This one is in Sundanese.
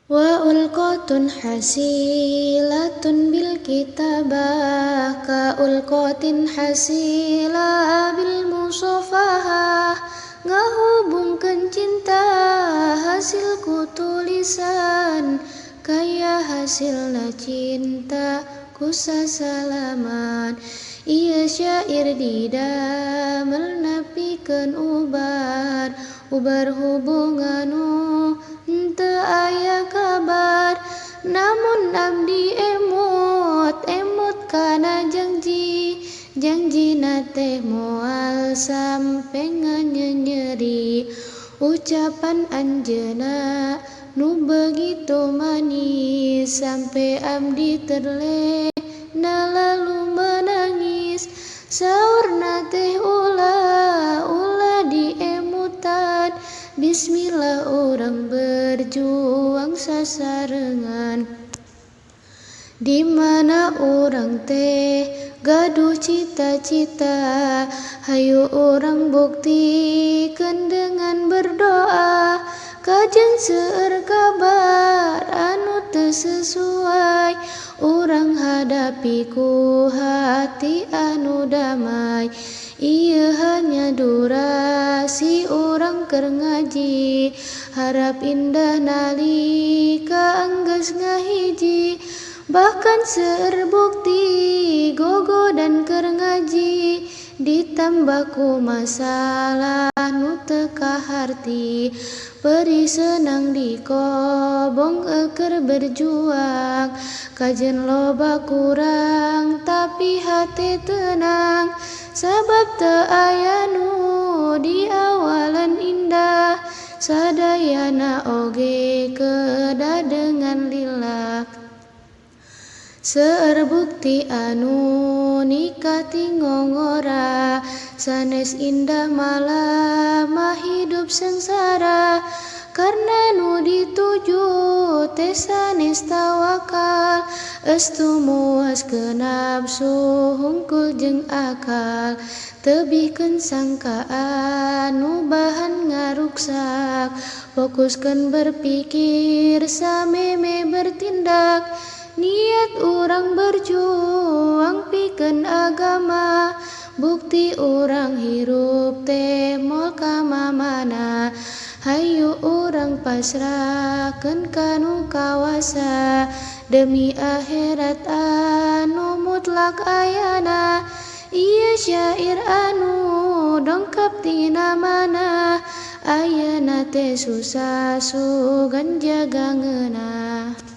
Wa ulqatun hasilatun bil kitabah ka ulqatin hasila bil musafahah. Ngahubungkeun cinta hasil ku tulisan, kaya hasilna cinta ku sasalaman. Ieu syair didamel napikeun ubar, ubar hubungan nu henteu aya kabar. Namun abdi emut, emut kana jangji, jangjina teh moal sampe nganyenyeri. Ucapan anjeunna nu begitu manis, sampe abdi terlena lalu menangis. Saurna teh ulah, ulah diemutan, bismillah urang berjuang sasarengan. Di mana urang teh gaduh cita-cita, hayu urang buktikeun dengan berdoa. Kajeun seueur kabar anu teu sesuai, urang hadapi ku hati anu damai. Ieu hanya durasi urang keur ngaji, harap indah nalika enggeus ngahiji. Bahkan seueur bukti gogo dan keur ngaji, ditambah ku masalah nu teu kaharti. Perih senang dikobong eukeur berjuang, kajeun loba kurang tapi hate tenang. Sabab teu aya nu di awalan indah, sadayana oge kedah dengan lillah. Seueur bukti anu nikah ti ngongora, sanes indah malah mah hidup sengsara. Karena nu dituju teh sanes tawakal, estu muaskeun nafsu hungkul jeung akal. Tebihkeun sangkaan nu bahan ngaruksak, fokuskeun berpikir sameme bertindak. Niat urang berjuang pikeun agama, bukti urang hirup teh moal ka mamana. Hayu urang pasrahkeun ka nu kawasa, demi akhirat anu mutlak ayana. Ieu syair anu dongkap tina mana, ayeuna teh susah sugan jaga ngeunah.